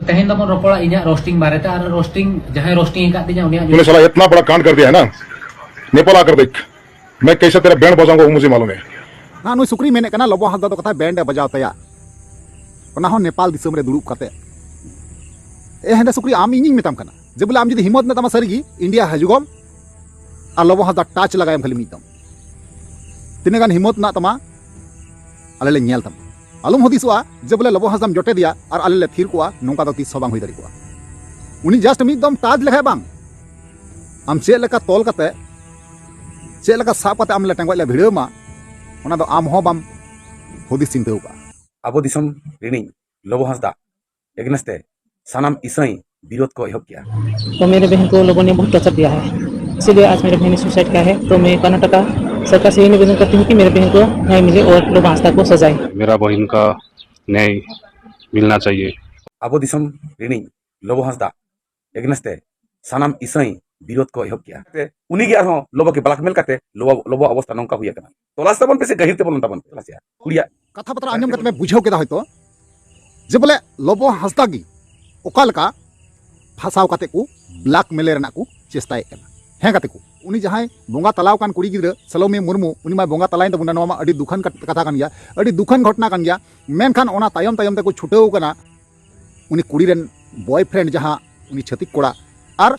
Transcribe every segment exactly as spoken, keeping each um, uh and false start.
ᱛᱮᱦᱮᱧ ᱫᱚᱵᱚᱱ ᱨᱚᱯᱚᱲᱟ ᱤᱧᱟᱹᱜ ᱨᱳᱥᱴᱤᱝ ᱵᱟᱨᱮᱛᱮ᱾ ᱟᱨ ᱨᱳᱥᱴᱤᱝ, ᱡᱟᱦᱟᱸᱭ ᱨᱳᱥᱴᱤᱝ ᱟᱠᱟᱫ ᱛᱤᱧᱟ, ᱩᱱᱤᱭᱟᱜ ᱧᱩᱛᱩᱢ ᱛᱩᱢ ᱥᱟᱞᱟ ᱤᱛᱱᱟ ᱵᱟᱲᱟ ᱠᱟᱱᱰ ᱠᱟᱨ ᱫᱤᱭᱟ ᱦᱮ ᱱᱟ, ᱱᱮᱯᱟᱞ ᱟᱠᱟᱨ ᱫᱮᱠᱷ, ᱢᱮ ᱠᱮᱥᱮ ᱛᱮᱨᱟ ᱵᱮᱱᱰ ᱵᱟᱡᱟᱣᱝᱜᱟ ᱣᱳ ᱢᱩᱡᱷᱮ ᱢᱟᱞᱩᱢ ᱦᱮ᱾ ᱱᱟ ᱱᱩᱭ ᱥᱩᱠᱨᱤ ᱢᱮᱱᱮᱫ ᱠᱟᱱᱟ ᱞᱚᱵᱚ ᱦᱟᱸᱥᱫᱟ ᱫᱚ ᱠᱟᱛᱷᱟ ᱵᱮᱱᱰ ᱮ ᱵᱟᱡᱟᱣ ᱛᱟᱭᱟ, ᱚᱱᱟ ᱦᱚᱸ ᱱᱮᱯᱟᱞ ᱫᱤᱥᱚᱢ ᱨᱮ ᱫᱩᱲᱩᱵ ᱠᱟᱛᱮ᱾ ᱮ ᱦᱮᱸᱫᱮ ᱥᱩᱠᱨᱤ, ᱟᱢ ᱤᱧᱤᱧ ᱢᱮᱛᱟᱢ ᱠᱟᱱᱟ ᱡᱮ ᱵᱚᱞᱮ ᱟᱢ ᱡᱩᱫᱤ ᱦᱤᱢᱢᱚᱛ ᱢᱮᱱᱟᱜ ᱛᱟᱢᱟ ᱥᱟᱹᱨᱤ ᱜᱮ ᱤᱱᱰᱤᱭᱟ ᱦᱤᱡᱩᱜᱚᱜ ᱟᱨ ᱞᱚᱵᱚ ᱦᱟᱸᱥᱫᱟ ᱴᱟᱪ ᱞᱟᱜᱟᱭᱟᱢ ᱠᱷᱟᱹᱞᱤ ᱢᱤᱫ ᱫᱚᱢ, ᱛᱤᱱᱟᱹᱜ ᱜᱟᱱ ᱦᱤᱢᱢᱚᱛ ᱢᱮᱱᱟᱜ ᱛᱟᱢᱟ, ᱟᱞᱮ ᱞᱮ ᱧᱮᱞ ᱛᱟᱢᱟ᱾ ᱟᱞᱚᱢ ᱦᱩᱫᱤᱥᱚᱜᱼᱟ ᱡᱮ ᱵᱚᱞᱮ ᱞᱚᱵᱚ ᱦᱟᱸᱥᱫᱟᱢ ᱡᱚᱴᱮᱫᱮᱭᱟ ᱟᱨ ᱟᱞᱮ ᱞᱮ ᱛᱷᱤᱨ ᱠᱚᱜᱼᱟ, ᱱᱚᱝᱠᱟ ᱫᱚ ᱛᱤᱥ ᱦᱚᱸ ᱵᱟᱝ ᱦᱩᱭ ᱫᱟᱲᱮ ᱠᱚᱜᱼᱟ᱾ ᱩᱱᱤ ᱡᱟᱥᱴ ᱢᱤᱫ ᱫᱚᱢ ᱴᱟᱪ ᱞᱮᱠᱷᱟᱡ ᱵᱟᱝ, ᱟᱢ ᱪᱮᱫ ᱞᱮᱠᱟ ᱛᱚᱞ ᱠᱟᱛᱮ, ᱪᱮᱫ ᱞᱮᱠᱟ ᱥᱟᱵ ᱠᱟᱛᱮ ᱟᱢ ᱞᱮ ᱴᱮᱸᱜᱚᱡ ᱞᱮ ᱵᱷᱤᱲᱟᱹᱣ ᱢᱟ, ᱚᱱᱟ ᱫᱚ ᱟᱢ ᱦᱚᱸ ᱵᱟᱢ ᱦᱩᱫᱤᱥ ᱪᱤᱱᱛᱟᱹᱣ ᱠᱟᱜᱼᱟ᱾ ᱟᱵᱚ ᱫᱤᱥᱚᱢ ᱨᱤᱱᱤᱡ ᱞᱚᱵᱚ ᱦᱟᱸᱥᱫᱟ ᱮᱜᱽᱱᱮᱥ ᱛᱮ ᱥᱟᱱᱟᱢ ᱤᱥᱟᱹᱭ ᱵᱤᱨᱳᱫ ᱠᱚ ᱮᱦᱚᱵ ᱠᱮᱜᱼᱟ᱾ तो मेरे बहन को लोगों ने बहुत टॉर्चर दिया है, इसीलिए आज मेरे बहन ने सुसाइड किया है। तो मैं कर्नाटका सरकार से यही निवेदन करती हूँ कि मेरे बहन को न्याय मिले और लोबो हांसदा को सजाएं। मेरा बहन का न्याय मिलना चाहिए। ᱟᱵᱚ ᱫᱤᱥᱚᱢ ᱨᱤᱱᱤᱡ ᱞᱚᱵᱚ ᱦᱟᱸᱥᱫᱟ ᱮᱜᱽᱱᱮᱥ ᱛᱮ ᱥᱟᱱᱟᱢ ᱤᱥᱟᱹᱭ ᱵᱤᱨᱳᱫ ᱠᱚ ᱮᱦᱚᱵ ᱠᱮᱜᱼᱟ᱾ ᱛᱮ ᱩᱱᱤᱜᱮ ᱟᱨᱦᱚᱸ ᱞᱚᱵᱚ ᱜᱮ ᱵᱞᱟᱠᱢᱮᱞ ᱠᱟᱛᱮ ᱞᱚᱵᱚ, ᱞᱚᱵᱚ ᱚᱵᱚᱥᱛᱟ ᱱᱚᱝᱠᱟ ᱦᱩᱭ ᱟᱠᱟᱱᱟ᱾ ᱛᱚᱞᱟᱥ ᱛᱟᱵᱚᱱ ᱯᱮᱥᱮ, ᱜᱟᱹᱦᱤᱨ ᱛᱮᱵᱚᱱ ᱛᱟᱵᱚᱱ ᱛᱚᱞᱟᱥᱮᱜᱼᱟ ᱠᱩᱲᱤᱭᱟᱜ᱾ ᱠᱟᱛᱷᱟ ᱵᱟᱛᱨᱟ ᱟᱸᱡᱚᱢ ᱠᱟᱛᱮ ᱯᱮ ᱵᱩᱡᱷᱟᱹᱣ ᱠᱮᱫᱟ ᱦᱚᱭᱛᱚ ᱡᱮ ᱵᱚᱞᱮ ᱞᱚᱵᱚ ᱦᱟᱸᱥᱫᱟ ᱜᱮ ᱚᱠᱟ ᱞᱮᱠᱟ ᱯᱷᱟᱥᱟᱣ ᱠᱟᱛᱮ ᱠᱚ ᱵᱞᱟᱠᱢᱮᱞ ᱨᱮᱱᱟᱜ ᱠᱚ ᱪᱮᱥᱴᱟᱭᱮᱫ ᱠᱟᱱᱟ᱾ ᱦᱮᱸ ᱜᱟᱛᱮ ᱠᱚ, ᱩᱱᱤ ᱡᱟᱦᱟᱸᱭ ᱵᱚᱸᱜᱟ ᱛᱟᱞᱟᱣ ᱠᱟᱱ ᱠᱩᱲᱤ ᱜᱤᱫᱽᱨᱟᱹ ᱥᱟᱞᱚᱢᱤ ᱢᱩᱨᱢᱩ, ᱩᱱᱤ ᱢᱟᱭ ᱵᱚᱸᱜᱟ ᱛᱟᱞᱟᱭᱮᱱ ᱛᱟᱵᱚᱱᱟ, ᱱᱚᱣᱟ ᱢᱟ ᱟᱹᱰᱤ ᱫᱩᱠᱷᱟᱱ ᱠᱟᱛ-, ᱠᱟᱛᱷᱟ ᱠᱟᱱ ᱜᱮᱭᱟ, ᱟᱹᱰᱤ ᱫᱩᱠᱷᱟᱱ ᱜᱷᱚᱴᱚᱱᱟ ᱠᱟᱱ ᱜᱮᱭᱟ᱾ ᱢᱮᱱᱠᱷᱟᱱ ᱚᱱᱟ ᱛᱟᱭᱚᱢ ᱛᱟᱭᱚᱢ ᱛᱮᱠᱚ ᱪᱷᱩᱴᱟᱹᱣ ᱠᱟᱱᱟ ᱩᱱᱤ ᱠᱩᱲᱤ ᱨᱮᱱ ᱵᱚᱭᱯᱷᱨᱮᱱᱰ, ᱡᱟᱦᱟᱸ ᱩᱱᱤ ᱪᱷᱟᱹᱛᱤᱠ ᱠᱚᱲᱟ, ᱟᱨ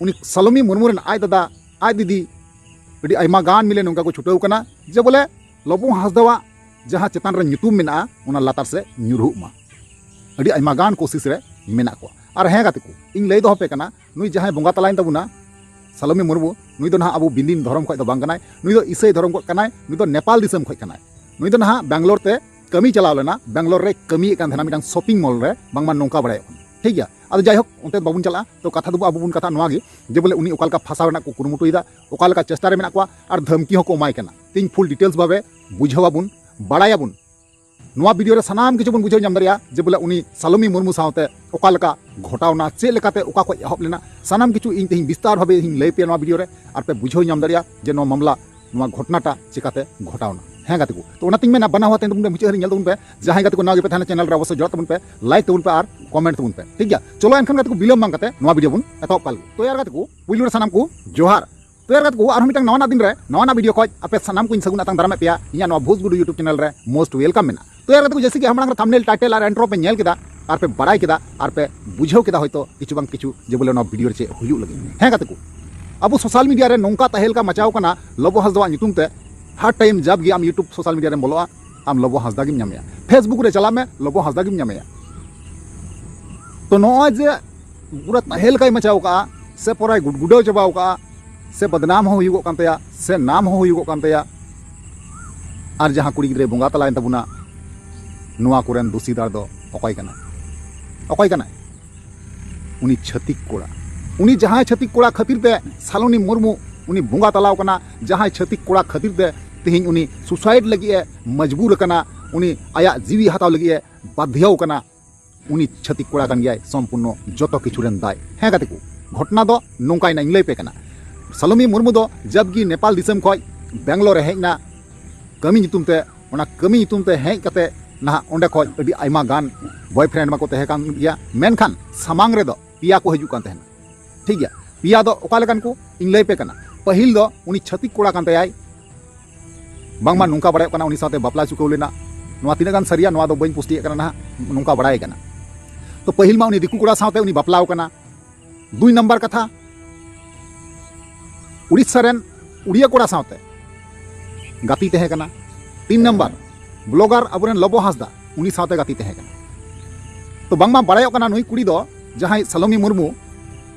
ᱩᱱᱤ ᱥᱟᱞᱚᱢᱤ ᱢᱩᱨᱢᱩ ᱨᱮᱱ ᱟᱡ ᱫᱟᱫᱟ, ᱟᱡ ᱫᱤᱫᱤ, ᱟᱹᱰᱤ ᱟᱭᱢᱟ ᱜᱟᱱ ᱢᱤᱞᱮ ᱱᱚᱝᱠᱟ ᱠᱚ ᱪᱷᱩᱴᱟᱹᱣ ᱠᱟᱱᱟ ᱡᱮ ᱵᱚᱞᱮ ᱞᱚᱵᱚ ᱦᱟᱸᱥᱫᱟᱣᱟᱜ ᱡᱟᱦᱟᱸ ᱪᱮᱛᱟᱱ ᱨᱮ ᱧᱩᱛᱩᱢ ᱢᱮᱱᱟᱜᱼᱟ, ᱚᱱᱟ ᱞᱟᱛᱟᱨ ᱥᱮᱫ ᱧᱩᱨᱦᱩᱜ ᱢᱟ᱾ ᱟᱹᱰᱤ ᱟᱭᱢᱟ ᱜᱟᱱ ᱠᱳᱥᱤᱥ ᱨᱮ ᱢᱮᱱᱟᱜ ᱠᱚᱣᱟ᱾ ᱟᱨ ᱦᱮᱸ ᱜᱟᱛᱮ ᱠᱚ, ᱤᱧ ᱞᱟᱹᱭ ᱫᱚᱦᱚ ᱯᱮ ᱠᱟᱱᱟ, ᱱᱩᱭ ᱡᱟᱦᱟᱸᱭ ᱵᱚᱸᱜᱟ ᱛᱟᱞᱟᱭᱮᱱ ᱛᱟᱵᱚᱱᱟ, ᱥᱟᱞᱚᱢᱤ ᱢᱩᱨᱢᱩ, ᱱᱩᱭ ᱫᱚ ᱱᱟᱦᱟᱜ ᱟᱵᱚ ᱵᱤᱱᱫᱤᱱ ᱫᱷᱚᱨᱚᱢ ᱠᱷᱚᱱ ᱫᱚ ᱵᱟᱝ ᱠᱟᱱᱟᱭ, ᱱᱩᱭ ᱫᱚ ᱤᱥᱟᱹᱭ ᱫᱷᱚᱨᱚᱢ ᱠᱷᱚᱱ ᱠᱟᱱᱟᱭ, ᱱᱩᱭ ᱫᱚ ᱱᱮᱯᱟᱞ ᱫᱤᱥᱚᱢ ᱠᱷᱚᱱ ᱠᱟᱱᱟᱭ᱾ ᱱᱩᱭ ᱫᱚ ᱱᱟᱦᱟᱜ ᱵᱮᱝᱜᱟᱞᱳᱨ ᱛᱮ ᱠᱟᱹᱢᱤ ᱪᱟᱞᱟᱣ ᱞᱮᱱᱟ, ᱵᱮᱝᱜᱟᱞᱳᱨ ᱨᱮ ᱠᱟᱹᱢᱤᱭᱮᱫ ᱠᱟᱱ ᱛᱟᱦᱮᱱᱟ ᱢᱤᱫᱴᱟᱝ ᱥᱚᱯᱤᱝ ᱢᱚᱞ ᱨᱮ, ᱵᱟᱝᱢᱟ ᱱᱚᱝᱠᱟ ᱵᱟᱲᱟᱭᱚᱜ ᱠᱟᱱᱟ, ᱴᱷᱤᱠ ᱜᱮᱭᱟ᱾ ᱟᱫᱚ ᱡᱟᱭᱦᱳᱠ, ᱚᱱᱛᱮ ᱫᱚ ᱵᱟᱵᱚᱱ ᱪᱟᱞᱟᱜᱼᱟ᱾ ᱛᱚ ᱠᱟᱛᱷᱟ ᱫᱚ ᱟᱵᱚ ᱵᱚᱱ ᱠᱟᱛᱷᱟ ᱱᱚᱣᱟ ᱜᱮ ᱡᱮ ᱵᱚᱞᱮ ᱩᱱᱤ ᱚᱠᱟ ᱞᱮᱠᱟ ᱯᱷᱟᱥᱟᱣ ᱨᱮᱱᱟᱜ ᱠᱚ ᱠᱩᱨᱩᱢᱩᱴᱩᱭᱮᱫᱟ, ᱚᱠᱟ ᱞᱮᱠᱟ ᱪᱮᱥᱴᱟ ᱨᱮ ᱢᱮᱱᱟᱜ ᱠᱚᱣᱟ, ᱟᱨ ᱫᱷᱟᱢᱠᱤ ᱦᱚᱸᱠᱚ ᱮᱢᱟᱭ ᱠᱟᱱᱟ᱾ ᱛᱮᱦᱮᱧ ᱯᱷᱩᱞ ᱰᱤᱴᱮᱞᱥ ᱵᱷᱟᱵᱮ ᱵᱩᱡᱷᱟᱹᱣᱟᱵᱚᱱ, ᱵᱟᱲᱟᱭᱟᱵᱚᱱ᱾ ᱱᱚᱣᱟ ᱵᱷᱤᱰᱤᱭᱳ ᱨᱮ ᱥᱟᱱᱟᱢ ᱠᱤᱪᱷᱩ ᱵᱚᱱ ᱵᱩᱡᱷᱟᱹᱣ ᱧᱟᱢ ᱫᱟᱲᱮᱭᱟᱜᱼᱟ ᱡᱮ ᱵᱚᱞᱮ ᱩᱱᱤ ᱥᱟᱞᱚᱢᱤ ᱢᱩᱨᱢᱩ ᱥᱟᱶᱛᱮ ᱚᱠᱟ ᱞᱮᱠᱟ ᱜᱷᱚᱴᱟᱣᱱᱟ, ᱪᱮᱫ ᱞᱮᱠᱟᱛᱮ ᱚᱠᱟ ᱠᱷᱚᱱ ᱮᱦᱚᱵ ᱞᱮᱱᱟ, ᱥᱟᱱᱟᱢ ᱠᱤᱪᱷᱩ ᱤᱧ ᱛᱮᱦᱮᱧ ᱵᱤᱥᱛᱟᱨ ᱵᱷᱟᱵᱮ ᱤᱧ ᱞᱟᱹᱭ ᱯᱮᱭᱟ ᱱᱚᱣᱟ ᱵᱷᱤᱰᱤᱭᱳ ᱨᱮ, ᱟᱨ ᱯᱮ ᱵᱩᱡᱷᱟᱹᱣ ᱧᱟᱢ ᱫᱟᱲᱮᱭᱟᱜᱼᱟ ᱡᱮ ᱱᱚᱣᱟ ᱢᱟᱢᱞᱟ, ᱱᱚᱣᱟ ᱜᱷᱚᱴᱱᱟᱴᱟ ᱪᱤᱠᱟᱛᱮ ᱜᱷᱚᱴᱟᱣᱱᱟ᱾ ᱦᱮᱸ ᱜᱟᱛᱮ ᱠᱚ, ᱛᱚ ᱚᱱᱟᱛᱤᱧ ᱢᱮᱱᱟ ᱵᱟᱱᱟ ᱦᱚᱲ ᱛᱮ ᱢᱩᱪᱟᱹᱫ ᱦᱟᱹᱨᱤᱡ ᱧᱮᱞ ᱛᱟᱵᱚᱱ ᱯᱮ᱾ ᱡᱟᱦᱟᱸᱭ ᱜᱟᱛᱮ ᱠᱚ ᱱᱟᱣᱟ ᱜᱮᱯᱮ ᱛᱟᱦᱮᱱᱟ ᱪᱮᱱᱮᱞ ᱨᱮ, ᱚᱵᱚᱥᱥᱳᱭ ᱡᱚᱲᱟᱜ ᱛᱟᱵᱚᱱ ᱯᱮ, ᱞᱟᱭᱤᱠ ᱛᱟᱵᱚᱱ ᱯᱮ ᱟᱨ ᱠᱚᱢᱮᱱᱴ ᱛᱟᱵᱚᱱ ᱯᱮ, ᱴᱷᱤᱠ ᱜᱮᱭᱟ? ᱪᱚᱞᱚ ᱮᱱᱠᱷᱟᱱ ᱜᱟᱛᱮ ᱠᱚ ᱵᱤᱞᱚᱢ ᱵᱟᱝ ᱠᱟᱛᱮ ᱱᱚᱣᱟ ᱵᱷᱤᱰᱤᱭᱳ ᱵᱚᱱ ᱮᱛᱚᱦᱚᱵ ᱠᱟᱜ ᱞᱮᱜᱮ᱾ ᱛᱚ ᱭᱟᱨ ᱜᱟᱛᱮ ᱠᱚ, ᱯᱩᱭᱞᱩ ᱨᱮ ᱥᱟᱱᱟᱢ ᱠᱚ ᱡᱚᱦᱟᱨ᱾ ᱛᱚ ᱭᱟᱨ ᱜᱟᱛᱮ ᱠᱚ, ᱟᱨᱦᱚᱸ ᱢᱤᱫᱴᱟᱝ ᱱᱟᱣᱟᱱᱟᱜ ᱫᱤᱱ ᱨᱮ ᱱᱟᱣᱟᱱᱟᱜ ᱵᱷᱤᱰᱤᱭᱳ ᱠᱷᱚᱡ ᱟᱯᱮ ᱥᱟᱱᱟᱢ ᱠᱚᱧ ᱥᱟᱹᱜᱩᱱ ᱟᱛᱟᱝ ᱫᱟᱨᱟᱢᱮᱫ ᱯᱮᱭᱟ ᱤᱧᱟᱹᱜ ᱱᱚᱣᱟ ᱵᱷᱳᱡᱽ ᱜᱩᱰᱩ YouTube ᱪᱮᱱᱮᱞ ᱨᱮ most welcome ᱢᱮᱱᱟᱜᱼᱟ᱾ ᱛᱚ ᱭᱟᱨ ᱜᱟᱛᱮ ᱠᱚ, ᱡᱮᱭᱥᱮ ᱠᱤ ᱟᱢ ᱢᱟᱲᱟᱝ ᱨᱮ ᱛᱷᱟᱢᱵᱱᱮᱞ, ᱴᱟᱭᱴᱮᱞ ᱟᱨ ᱤᱱᱴᱨᱳ ᱯᱮ ᱧᱮᱞ ᱠᱮᱫᱟ ᱟᱨ ᱯᱮ ᱵᱟᱲᱟᱭ ᱠᱮᱫᱟ ᱟᱨ ᱯᱮ ᱵᱩᱡᱷᱟᱹᱣ ᱠᱮᱫᱟ ᱦᱚᱭᱛᱳ ᱠᱤᱪᱷᱩ ᱵᱟᱝ ᱠᱤᱪᱷᱩ ᱡᱮ ᱵᱚᱞᱮ ᱱᱚᱣᱟ ᱵᱷᱤᱰᱤᱭᱳ ᱨᱮ ᱪᱮᱫ ᱦᱩᱭᱩᱜ ᱞᱟᱹᱜᱤᱫ᱾ ᱦᱮᱸ ᱜᱟᱛᱮ ᱠᱚ, ᱟᱵᱚ ᱥᱳᱥᱟᱞ ᱢᱤᱰᱤᱭᱟ ᱨᱮ ᱱᱚᱝᱠᱟ ᱛᱟᱦᱮᱸ ᱞᱮᱠᱟ ᱢᱟᱪᱟᱣ ᱠᱟᱱᱟ ᱞᱚᱵᱚ ᱦᱟᱸᱥᱫᱟᱣᱟᱜ ᱧᱩᱛᱩᱢ ᱛᱮ᱾ ᱦᱟᱨ ᱴᱟᱭᱤᱢ ᱡᱟᱵ ᱜᱮ ᱟᱢ YouTube ᱥᱳᱥᱟᱞ ᱢᱤᱰᱤᱭᱟ ᱨᱮᱢ ᱵᱚᱞᱚᱜᱼᱟ, ᱟᱢ ᱞᱚᱵᱚ ᱦᱟᱸᱥᱫᱟ ᱜᱮᱢ ᱧᱟᱢᱮᱭᱟ᱾ Facebook ᱨᱮ ᱪᱟᱞᱟᱜ ᱢᱮ, ᱞᱚᱵᱚ ᱦᱟᱸᱥᱫᱟ ᱜᱮᱢ ᱧᱟᱢᱮᱭᱟ᱾ ᱛᱚ ᱱᱚᱜᱼᱚᱭ ᱡᱮ ᱯᱩᱨᱟᱹ ᱛᱟᱦᱮᱸ ᱞᱮᱠᱟᱭ ᱢᱟᱪᱟᱣ ᱠᱟᱜᱼᱟ, ᱥᱮ ᱯᱩᱨᱟᱹᱭ ᱜᱩᱰᱜᱩᱰᱟᱹᱣ ᱪᱟᱵᱟᱣ ᱠᱟᱜᱼᱟ, ᱥᱮ ᱵᱚᱫᱱᱟᱢ ᱦᱚᱸ ᱦᱩᱭᱩᱜᱚᱜ ᱠᱟᱱ ᱛᱟᱭᱟ, ᱥᱮ ᱱᱟᱢ ᱦᱚᱸ ᱦᱩᱭᱩᱜᱚᱜ ᱠᱟᱱ ᱛᱟᱭᱟ, ᱟᱨ ᱡᱟᱦᱟᱸ ᱠᱩᱲᱤ ᱜᱤᱫᱽᱨᱟᱹᱭ ᱵᱚᱸᱜᱟ ᱛᱟᱞᱟᱭᱮᱱ ᱛᱟᱵᱚᱱᱟ, ᱱᱚᱣᱟ ᱠᱚᱨᱮᱱ ᱫᱩᱥᱤᱫᱟᱨ ᱫᱚ ᱚᱠᱚᱭ ᱠᱟᱱᱟᱭ? ᱚᱠᱚᱭ ᱠᱟᱱᱟᱭ? ᱩᱱᱤ ᱪᱷᱟᱹᱛᱤᱠ ᱠᱚᱲᱟ᱾ ᱩᱱᱤ ᱡᱟᱦᱟᱸᱭ ᱪᱷᱟᱹᱛᱤᱠ ᱠᱚᱲᱟ ᱠᱷᱟᱹᱛᱤᱨ ᱛᱮ ᱥᱟᱞᱚᱱᱤ ᱢᱩᱨᱢᱩ ᱩᱱᱤ ᱵᱚᱸᱜᱟ ᱛᱟᱞᱟᱣ ᱠᱟᱱᱟ, ᱡᱟᱦᱟᱸᱭ ᱪᱷᱟᱹᱛᱤᱠ ᱠᱚᱲᱟ ᱠᱷᱟᱹᱛᱤᱨ ᱛᱮ ᱛᱮᱦᱮᱧ ᱩᱱᱤ ᱥᱩᱥᱟᱭᱤᱰ ᱞᱟᱹᱜᱤᱫ ᱮ ᱢᱚᱡᱽᱵᱩᱨ ᱟᱠᱟᱱᱟ, ᱩᱱᱤ ᱟᱭᱟᱜ ᱡᱤᱣᱤ ᱦᱟᱛᱟᱣ ᱞᱟᱹᱜᱤᱫ ᱮ ᱵᱟᱫᱷᱭᱚ ᱠᱟᱱᱟ, ᱩᱱᱤ ᱪᱷᱟᱹᱛᱤᱠ ᱠᱚᱲᱟ ᱠᱟᱱ ᱜᱮᱭᱟᱭ ᱥᱚᱢᱯᱩᱨᱱᱚ ᱡᱚᱛᱚ ᱠᱤᱪᱷᱩ ᱨᱮᱱ ᱫᱟᱭ᱾ ᱦᱮᱸ ᱜᱟᱛᱮ ᱠᱚ, ᱜᱷᱚᱴᱚᱱᱟ ᱫᱚ ᱱᱚᱝᱠᱟᱭᱮᱱᱟ, ᱤᱧ ᱞᱟᱹᱭ ᱯᱮ ᱠᱟᱱᱟ᱾ ᱥᱟᱞᱚᱢᱤ ᱢᱩᱨᱢᱩ ᱫᱚ ᱡᱟᱵᱜᱤ ᱱᱮᱯᱟᱞ ᱫᱤᱥᱚᱢ ᱠᱷᱚᱡ ᱵᱮᱝᱜᱟᱞᱳᱨ ᱮ ᱦᱮᱡ ᱮᱱᱟ ᱠᱟᱹᱢᱤ ᱧᱩᱛᱩᱢ ᱛᱮ, ᱚᱱᱟ ᱠᱟᱹᱢᱤ ᱧᱩᱛᱩᱢ ᱛᱮ ᱦᱮᱡ ᱠᱟᱛᱮ ᱱᱟᱦᱟᱜ ᱚᱸᱰᱮ ᱠᱷᱚᱡ ᱟᱹᱰᱤ ᱟᱭᱢᱟ ᱜᱟᱱ ᱵᱚᱭᱯᱷᱨᱮᱱᱰ ᱢᱟᱠᱚ ᱛᱟᱦᱮᱸ ᱠᱟᱱ ᱜᱮᱭᱟ, ᱢᱮᱱᱠᱷᱟᱱ ᱥᱟᱢᱟᱝ ᱨᱮᱫᱚ ᱯᱮᱭᱟ ᱠᱚ ᱦᱤᱡᱩᱜ ᱠᱟᱱ ᱛᱟᱦᱮᱱᱟ᱾ ᱴᱷᱤᱠ ᱜᱮᱭᱟ, ᱯᱮᱭᱟ ᱫᱚ ᱚᱠᱟ ᱞᱮᱠᱟᱱ ᱠᱚ ᱤᱧ ᱞᱟᱹᱭ ᱯᱮ ᱠᱟᱱᱟ᱾ ᱯᱟᱹᱦᱤᱞ ᱫᱚ ᱩᱱᱤ ᱪᱷᱟᱹᱛᱤᱠ ᱠᱚᱲᱟ ᱠᱟᱱ ᱛᱟᱭᱟᱭ, ᱵᱟᱝᱢᱟ ᱱᱚᱝᱠᱟ ᱵᱟᱲᱟᱭᱚᱜ ᱠᱟᱱᱟ ᱩᱱᱤ ᱥᱟᱶᱛᱮ ᱵᱟᱯᱞᱟ ᱪᱩᱠᱟᱹᱣ ᱞᱮᱱᱟ᱾ ᱱᱚᱣᱟ ᱛᱤᱱᱟᱹᱜ ᱜᱟᱱ ᱥᱟᱹᱨᱤᱭᱟ ᱱᱚᱣᱟ ᱫᱚ ᱵᱟᱹᱧ ᱯᱩᱥᱴᱤᱭᱮᱫ ᱠᱟᱱᱟ ᱱᱟᱦᱟᱜ, ᱱᱚᱝᱠᱟ ᱵᱟᱲᱟᱭ ᱠᱟᱱᱟ᱾ ᱛᱚ ᱯᱟᱹᱦᱤᱞ ᱢᱟ ᱩᱱᱤ ᱫᱤᱠᱩ ᱠᱚᱲᱟ ᱥᱟᱶᱛᱮ ᱩᱱᱤ ᱵᱟᱯᱞᱟᱣ ᱠᱟᱱᱟ᱾ ᱫᱩᱭ ᱱᱟᱢᱵᱟᱨ ᱠᱟᱛᱷᱟ, ᱩᱲᱤᱥᱥᱟ ᱨᱮᱱ ᱩᱲᱤᱭᱟ ᱠᱚᱲᱟ ᱥᱟᱶᱛᱮ ᱜᱟᱛᱮ ᱛᱟᱦᱮᱸ ᱠᱟᱱᱟ᱾ ᱛᱤᱱ ᱱᱟᱢᱵᱟᱨ, ᱵᱞᱚᱜᱟᱨ ᱟᱵᱚᱨᱮᱱ ᱞᱚᱵᱚ ᱦᱟᱸᱥᱫᱟ, ᱩᱱᱤ ᱥᱟᱶᱛᱮ ᱜᱟᱛᱮ ᱛᱟᱦᱮᱸ ᱠᱟᱱᱟ᱾ ᱛᱚ ᱵᱟᱝᱢᱟ ᱵᱟᱲᱟᱭᱚᱜ ᱠᱟᱱᱟ ᱱᱩᱭ ᱠᱩᱲᱤ ᱫᱚ ᱡᱟᱦᱟᱸᱭ ᱥᱟᱞᱚᱢᱤ ᱢᱩᱨᱢᱩ,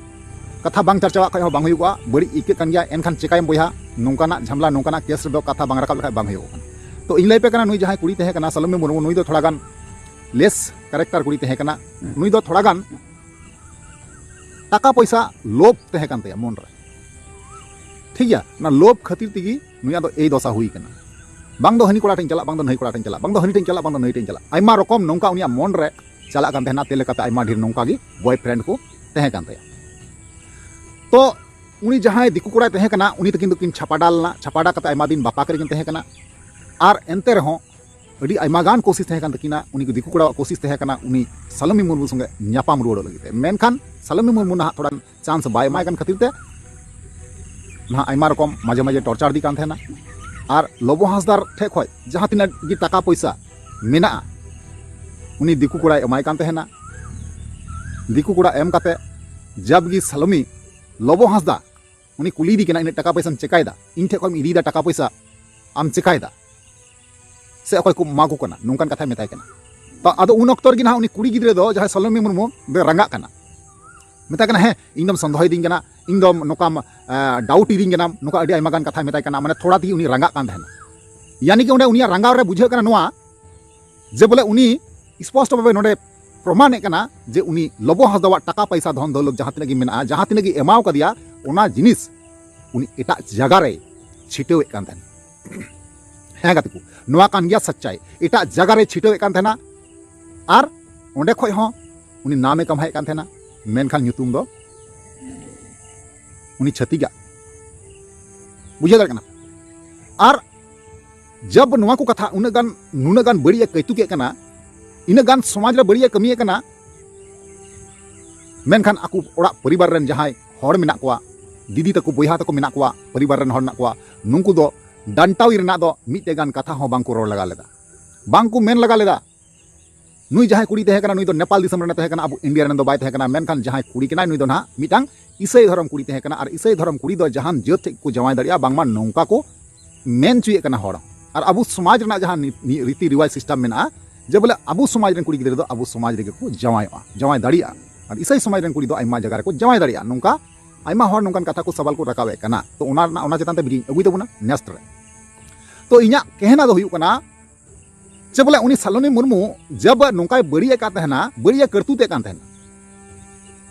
ᱠᱟᱛᱷᱟ ᱵᱟᱝ ᱪᱟᱨᱪᱟᱣᱟᱜ ᱠᱷᱟᱡ ᱦᱚᱸ ᱵᱟᱝ ᱦᱩᱭᱩᱜᱼᱟ, ᱵᱟᱹᱲᱤᱡ ᱟᱹᱭᱠᱟᱹᱜ ᱠᱟᱱ ᱜᱮᱭᱟ, ᱮᱱᱠᱷᱟᱱ ᱪᱮᱠᱟᱭᱟᱢ ᱵᱚᱭᱦᱟ, ᱱᱚᱝᱠᱟᱱᱟᱜ ᱡᱷᱟᱢᱞᱟ, ᱱᱚᱝᱠᱟᱱᱟᱜ ᱠᱮᱥ ᱨᱮᱫᱚ ᱠᱟᱛᱷᱟ ᱵᱟᱝ ᱨᱟᱠᱟᱵ ᱞᱮᱠᱷᱟᱡ ᱵᱟᱝ ᱦᱩᱭᱩᱜ ᱠᱟᱱᱟ᱾ ᱛᱚ ᱤᱧ ᱞᱟᱹᱭ ᱯᱮ ᱠᱟᱱᱟ, ᱱᱩᱭ ᱡᱟᱦᱟᱸᱭ ᱠᱩᱲᱤ ᱛᱟᱦᱮᱸ ᱠᱟᱱᱟ ᱥᱟᱞᱚᱢᱤ ᱢᱩᱨᱢᱩ, ᱱᱩᱭ ᱫᱚ ᱛᱷᱚᱲᱟ ᱜᱟᱱ ᱞᱮᱥ ᱠᱮᱨᱮᱠᱴᱟᱨ ᱠᱩᱲᱤ ᱛᱟᱦᱮᱸ ᱠᱟᱱᱟ᱾ ᱱᱩᱭ ᱫᱚ ᱛᱷᱚᱲᱟ ᱜᱟᱱ ᱴᱟᱠᱟ ᱯᱚᱭᱥᱟ ᱞᱳᱵᱷ ᱛᱟᱦᱮᱸ ᱠᱟᱱ ᱛᱟᱭᱟ ᱢᱚᱱ ᱨᱮ, ᱴᱷᱤᱠ ᱜᱮᱭᱟ? ᱚᱱᱟ ᱞᱳᱵᱷ ᱠᱷᱟᱹᱛᱤᱨ ᱛᱮᱜᱮ ᱱᱩᱭᱟᱜ ᱫᱚ ᱮᱭ ᱫᱚᱥᱟ ᱦᱩᱭ ᱠᱟᱱᱟ᱾ ᱵᱟᱝ ᱫᱚ ᱦᱟᱹᱱᱤ ᱠᱚᱲᱟ ᱴᱷᱮᱱ ᱪᱟᱞᱟᱜ, ᱵᱟᱝ ᱫᱚ ᱱᱟᱹᱭ ᱠᱚᱲᱟ ᱴᱷᱮᱱ ᱪᱟᱞᱟᱜ, ᱵᱟᱝ ᱫᱚ ᱦᱟᱹᱱᱤ ᱴᱷᱮᱱ ᱪᱟᱞᱟᱜ, ᱵᱟᱝ ᱫᱚ ᱱᱟᱹᱭ ᱴᱷᱮᱱ ᱪᱟᱞᱟᱜ, ᱟᱭᱢᱟ ᱨᱚᱠᱚᱢ ᱱᱚᱝᱠᱟ ᱩᱱᱤᱭᱟᱜ ᱢᱚᱱ ᱨᱮ ᱪᱟᱞᱟᱜ ᱠᱟᱱ ᱛᱟᱦᱮᱱᱟ᱾ ᱛᱮ ᱞᱮᱠᱟᱛᱮ ᱟᱭᱢᱟ ᱰᱷᱮᱨ ᱱᱚᱝᱠᱟ ᱜᱮ ᱵᱚᱭᱯᱷᱨᱮᱱᱰ ᱠᱚ ᱛᱟᱦᱮᱸ ᱠᱟᱱ ᱛᱟᱭᱟ᱾ ᱛᱚ ᱩᱱᱤ ᱡᱟᱦᱟᱸᱭ ᱫᱤᱠᱩ ᱠᱚᱲᱟᱭ ᱛᱟᱦᱮᱸ ᱠᱟᱱᱟ, ᱩᱱᱤ ᱛᱟᱹᱠᱤᱱ ᱫᱚᱠᱤᱱ ᱪᱷᱟᱯᱟᱰᱟ ᱞᱮᱱᱟ᱾ ᱪᱷᱟᱯᱟᱰᱟ ᱠᱟᱛᱮ ᱟᱭᱢᱟ ᱫᱤᱱ ᱵᱟᱯᱞᱟ ᱠᱟᱛᱮ ᱠᱤᱱ ᱛᱟᱦᱮᱸ ᱠᱟᱱᱟ᱾ ᱟᱨ ᱮᱱᱛᱮ ᱨᱮᱦᱚᱸ ᱟᱹᱰᱤ ᱟᱭᱢᱟ ᱜᱟᱱ ᱠᱳᱥᱤᱥ ᱛᱟᱦᱮᱸ ᱠᱟᱱ ᱛᱟᱹᱠᱤᱱᱟ, ᱩᱱᱤ ᱫᱤᱠᱩ ᱠᱚᱲᱟᱣᱟᱜ ᱠᱳᱥᱤᱥ ᱛᱟᱦᱮᱸ ᱠᱟᱱᱟ ᱩᱱᱤ ᱥᱟᱞᱚᱢᱤ ᱢᱩᱨᱢᱩ ᱥᱚᱸᱜᱮ ᱧᱟᱯᱟᱢ ᱨᱩᱣᱟᱹᱲᱚᱜ ᱞᱟᱹᱜᱤᱫ ᱛᱮ᱾ ᱢᱮᱱᱠᱷᱟᱱ ᱥᱟᱞᱚᱢᱤ ᱢᱩᱨᱢᱩ ᱱᱟᱦᱟᱜ ᱛᱷᱚᱲᱟ ᱪᱟᱱᱥ ᱵᱟᱭ ᱮᱢᱟᱭ ᱠᱟᱱ ᱠᱷᱟᱹᱛᱤᱨ ᱛᱮ ᱱᱟᱦᱟᱜ ᱟᱭᱢᱟ ᱨᱚᱠᱚᱢ ᱢᱟᱡᱷᱮ ᱢᱟᱡᱷᱮ ᱴᱚᱨᱪᱟᱨ ᱤᱫᱤ ᱠᱟᱱ ᱛᱟᱦᱮᱱᱟ᱾ ᱟᱨ ᱞᱚᱵᱚ ᱦᱟᱸᱥᱫᱟᱨ ᱴᱷᱮᱡ ᱠᱷᱚᱡ ᱡᱟᱦᱟᱸ ᱛᱤᱱᱟᱹᱜ ᱜᱮ ᱴᱟᱠᱟ ᱯᱚᱭᱥᱟ ᱢᱮᱱᱟᱜᱼᱟ, ᱩᱱᱤ ᱫᱤᱠᱩ ᱠᱚᱲᱟᱭ ᱮᱢᱟᱭ ᱠᱟᱱ ᱛᱟᱦᱮᱱᱟ᱾ ᱫᱤᱠᱩ ᱠᱚᱲᱟ ᱮᱢ ᱠᱟᱛᱮ ᱡᱟᱵ ᱜᱮ ᱥᱟᱞᱚᱢᱤ ᱞᱚᱵᱚ ᱦᱟᱸᱥᱫᱟ ᱩᱱᱤ ᱠᱩᱞᱤᱭᱮᱫᱮ ᱠᱟᱱᱟ, "ᱤᱱᱟᱹᱜ ᱴᱟᱠᱟ ᱯᱚᱭᱥᱟᱢ ᱪᱮᱠᱟᱭᱮᱫᱟ? ᱤᱧ ᱴᱷᱮᱡ ᱠᱷᱚᱡ ᱮᱢ ᱤᱫᱤᱭᱮᱫᱟ ᱴᱟᱠᱟ ᱯᱚᱭᱥᱟ, ᱟᱢ ᱪᱮᱠᱟᱭᱮᱫᱟ? ᱥᱮ ᱚᱠᱚᱭ ᱠᱚ ᱮᱢᱟ ᱠᱚ ᱠᱟᱱᱟ?" ᱱᱚᱝᱠᱟᱱ ᱠᱟᱛᱷᱟᱭ ᱢᱮᱛᱟᱭ ᱠᱟᱱᱟ᱾ ᱛᱚ ᱟᱫᱚ ᱩᱱ ᱚᱠᱛᱚ ᱨᱮᱜᱮ ᱱᱟᱦᱟᱜ ᱩᱱᱤ ᱠᱩᱲᱤ ᱜᱤᱫᱽᱨᱟᱹ ᱫᱚ, ᱡᱟᱦᱟᱸᱭ ᱥᱟᱞᱚᱢᱤ ᱢᱩᱨᱢᱩ, ᱫᱚᱭ ᱨᱟᱸᱜᱟᱜ ᱠᱟᱱᱟ᱾ ᱢᱮᱛᱟᱭ ᱠᱟᱱᱟ, "ᱦᱮᱸ, ᱤᱧ ᱫᱚᱢ ᱥᱚᱱᱫᱮᱦᱚᱭᱤᱫᱤᱧ ᱠᱟᱱᱟ, ᱤᱧ ᱫᱚᱢ ᱱᱚᱝᱠᱟᱢ, ᱮ, ᱰᱟᱣᱩᱴ ᱤᱫᱤᱧ ᱠᱟᱱᱟᱢ", ᱱᱚᱝᱠᱟ ᱟᱹᱰᱤ ᱟᱭᱢᱟ ᱜᱟᱱ ᱠᱟᱛᱷᱟᱭ ᱢᱮᱛᱟᱭ ᱠᱟᱱᱟ᱾ ᱢᱟᱱᱮ ᱛᱷᱚᱲᱟ ᱛᱮᱜᱮ ᱩᱱᱤ ᱨᱟᱸᱜᱟᱜ ᱠᱟᱱ ᱛᱟᱦᱮᱱᱟ᱾ ᱭᱟᱱᱤ ᱠᱤ ᱚᱸᱰᱮ ᱩᱱᱤᱭᱟᱜ ᱨᱟᱸᱜᱟᱣ ᱨᱮ ᱵᱩᱡᱷᱟᱹᱜ ᱠᱟᱱᱟ ᱱᱚᱣᱟ, ᱡᱮ ᱵᱚᱞᱮ ᱩᱱᱤ ᱥᱯᱚᱥᱴᱚ ᱵᱷᱟᱵᱮ ᱱᱚᱰᱮ ᱯᱨᱚᱢᱟᱱᱮᱫ ᱠᱟᱱᱟ ᱡᱮ ᱩᱱᱤ ᱞᱚᱵᱚ ᱦᱟᱸᱥᱫᱟᱣᱟᱜ ᱴᱟᱠᱟ ᱯᱚᱭᱥᱟ, ᱫᱷᱚᱱ ᱫᱚᱣᱞᱚᱛ ᱡᱟᱦᱟᱸ ᱛᱤᱱᱟᱹᱜ ᱜᱮ ᱢᱮᱱᱟᱜᱼᱟ, ᱡᱟᱦᱟᱸ ᱛᱤᱱᱟᱹᱜ ᱜᱮ ᱮᱢᱟᱣ ᱠᱟᱫᱮᱭᱟ, ᱚᱱᱟ ᱡᱤᱱᱤᱥ ᱩᱱᱤ ᱮᱴᱟᱜ ᱡᱟᱭᱜᱟ ᱨᱮᱭ ᱪᱷᱤᱴᱟᱹᱣᱮᱫ ᱠᱟᱱ ᱛᱟᱦᱮᱱᱟ᱾ ᱦᱮᱸ ᱜᱟᱛᱮ ᱠᱚ, ᱱᱚᱣᱟ ᱠᱟᱱ ᱜᱮᱭᱟ ᱥᱟᱪᱪᱟᱭ᱾ ᱮᱴᱟᱜ ᱡᱟᱭᱜᱟ ᱨᱮᱭ ᱪᱷᱤᱴᱟᱹᱣᱮᱫ ᱠᱟᱱ ᱛᱟᱦᱮᱱᱟ ᱟᱨ ᱚᱸᱰᱮ ᱠᱷᱚᱡ ᱦᱚᱸ ᱩᱱᱤ ᱱᱟᱢᱮ ᱠᱟᱢᱟᱭᱮᱫ ᱠᱟᱱ ᱛᱟᱦᱮᱱᱟ, ᱢᱮᱱᱠᱷᱟᱱ ᱧᱩᱛᱩᱢ ᱫᱚ ᱩᱱᱤ ᱪᱷᱟᱹᱛᱤᱠᱟᱜ᱾ ᱵᱩᱡᱷᱟᱹᱣ ᱫᱟᱲᱮᱭᱟᱜ ᱠᱟᱱᱟ? ᱟᱨ ᱡᱟᱵ ᱱᱚᱣᱟ ᱠᱚ ᱠᱟᱛᱷᱟ ᱩᱱᱟᱹᱜ ᱜᱟᱱ, ᱱᱩᱱᱟᱹᱜ ᱜᱟᱱ ᱵᱟᱹᱲᱤᱡ ᱮ ᱠᱟᱹᱭᱛᱩᱠᱮᱫ ᱠᱟᱱᱟ, ᱤᱱᱟᱹᱜ ᱜᱟᱱ ᱥᱚᱢᱟᱡᱽ ᱨᱮ ᱵᱟᱹᱲᱤᱡ ᱮ ᱠᱟᱹᱢᱤᱭᱮᱫ ᱠᱟᱱᱟ, ᱢᱮᱱᱠᱷᱟᱱ ᱟᱠᱚ ᱚᱲᱟᱜ ᱯᱚᱨᱤᱵᱟᱨ ᱨᱮᱱ ᱡᱟᱦᱟᱸᱭ ᱦᱚᱲ ᱢᱮᱱᱟᱜ ᱠᱚᱣᱟ, ᱫᱤᱫᱤ ᱛᱟᱠᱚ, ᱵᱚᱭᱦᱟ ᱛᱟᱠᱚ ᱢᱮᱱᱟᱜ ᱠᱚᱣᱟ, ᱯᱚᱨᱤᱵᱟᱨ ᱨᱮᱱ ᱦᱚᱲ ᱢᱮᱱᱟᱜ ᱠᱚᱣᱟ, ᱱᱩᱠᱩ ᱫᱚ ᱰᱟᱱᱴᱟᱣᱤ ᱨᱮᱱᱟᱜ ᱫᱚ ᱢᱤᱫᱴᱮᱡ ᱜᱟᱱ ᱠᱟᱛᱷᱟ ᱦᱚᱸ ᱵᱟᱝ ᱠᱚ ᱨᱚᱲ ᱞᱟᱜᱟ ᱞᱮᱫᱟ, ᱵᱟᱝ ᱠᱚ ᱢᱮᱱ ᱞᱟᱜᱟ ᱞᱮᱫᱟ᱾ ᱱᱩᱭ ᱡᱟᱦᱟᱸᱭ ᱠᱩᱲᱤ ᱛᱟᱦᱮᱸ ᱠᱟᱱᱟ, ᱱᱩᱭ ᱫᱚ ᱱᱮᱯᱟᱞ ᱫᱤᱥᱚᱢ ᱨᱮᱱᱮ ᱛᱟᱦᱮᱸ ᱠᱟᱱᱟ, ᱟᱵᱚ ᱤᱱᱰᱤᱭᱟ ᱨᱮᱱ ᱫᱚ ᱵᱟᱭ ᱛᱟᱦᱮᱸ ᱠᱟᱱᱟ᱾ ᱢᱮᱱᱠᱷᱟᱱ ᱡᱟᱦᱟᱸᱭ ᱠᱩᱲᱤ ᱠᱟᱱᱟᱭ, ᱱᱩᱭ ᱫᱚ ᱱᱟᱦᱟᱜ ᱢᱤᱫᱴᱟᱝ ᱤᱥᱟᱹᱭ ᱫᱷᱚᱨᱚᱢ ᱠᱩᱲᱤ ᱛᱟᱦᱮᱸ ᱠᱟᱱᱟ᱾ ᱟᱨ ᱤᱥᱟᱹᱭ ᱫᱷᱚᱨᱚᱢ ᱠᱩᱲᱤ ᱫᱚ ᱡᱟᱦᱟᱱ ᱡᱟᱹᱛ ᱴᱷᱮᱡ ᱠᱚ ᱡᱟᱶᱟᱭ ᱫᱟᱲᱮᱭᱟᱜᱼᱟ, ᱵᱟᱝᱢᱟ ᱱᱚᱝᱠᱟ ᱠᱚ ᱢᱮᱱ ᱦᱚᱪᱚᱭᱮᱫ ᱠᱟᱱᱟ ᱦᱚᱲ᱾ ᱟᱨ ᱟᱵᱚ ᱥᱚᱢᱟᱡᱽ ᱨᱮᱱᱟᱜ ᱡᱟᱦᱟᱸ ᱱᱤ-, ᱱᱤ-, ᱨᱤᱛᱤ ᱨᱮᱣᱟᱡᱽ ᱥᱤᱥᱴᱮᱢ ᱢᱮᱱᱟᱜᱼᱟ, ᱡᱮ ᱵᱚᱞᱮ ᱟᱵᱚ ᱥᱚᱢᱟᱡᱽ ᱨᱮᱱ ᱠᱩᱲᱤ ᱜᱤᱫᱽᱨᱟᱹ ᱫᱚ ᱟᱵᱚ ᱥᱚᱢᱟᱡᱽ ᱨᱮᱜᱮ ᱠᱚ ᱡᱟᱶᱟᱭᱚᱜᱼᱟ, ᱡᱟᱶᱟᱭ ᱫᱟᱲᱮᱭᱟᱜᱼᱟ᱾ ᱟᱨ ᱤᱥᱟᱹᱭ ᱥᱚᱢᱟᱡᱽ ᱨᱮᱱ ᱠᱩᱲᱤ ᱫᱚ ᱟᱭᱢᱟ ᱡᱟᱭᱜᱟ ᱨᱮᱠᱚ ᱡᱟᱶᱟᱭ ᱫᱟᱲᱮᱭᱟᱜᱼᱟ᱾ ᱱᱚᱝᱠᱟ ᱟᱭᱢᱟ ᱦᱚᱲ ᱱᱚᱝᱠᱟᱱ ᱠᱟᱛᱷᱟ ᱠᱚ, ᱥᱟᱵᱟᱞ ᱠᱚ ᱨᱟᱠᱟᱵᱮᱫ ᱠᱟᱱᱟ᱾ ᱛᱚ ᱚᱱᱟ ᱨᱮᱱᱟᱜ, ᱚᱱᱟ ᱪᱮᱛᱟᱱ ᱛᱮ ᱵᱷᱤᱰᱤᱭᱳᱧ ᱟᱹᱜᱩᱭ ᱛᱟᱵᱚᱱᱟ ᱱᱮᱠᱥᱴ ᱨᱮ᱾ ᱛᱚ ᱤᱧᱟᱹᱜ ᱠᱮᱦᱱᱟ ᱫᱚ ᱦᱩᱭᱩᱜ ᱠᱟᱱᱟ, ᱪᱮ ᱵᱚᱞᱮ ᱩᱱᱤ ᱥᱟᱞᱚᱱᱤ ᱢᱩᱨᱢᱩ ᱡᱟᱵ ᱱᱚᱝᱠᱟᱭ ᱵᱟᱹᱲᱤᱡ ᱮᱫ ᱠᱟᱱ ᱛᱟᱦᱮᱱᱟ, ᱵᱟᱹᱲᱤᱡ ᱮ ᱠᱟᱹᱨᱛᱩᱛ ᱮᱫ ᱠᱟᱱ ᱛᱟᱦᱮᱱᱟ᱾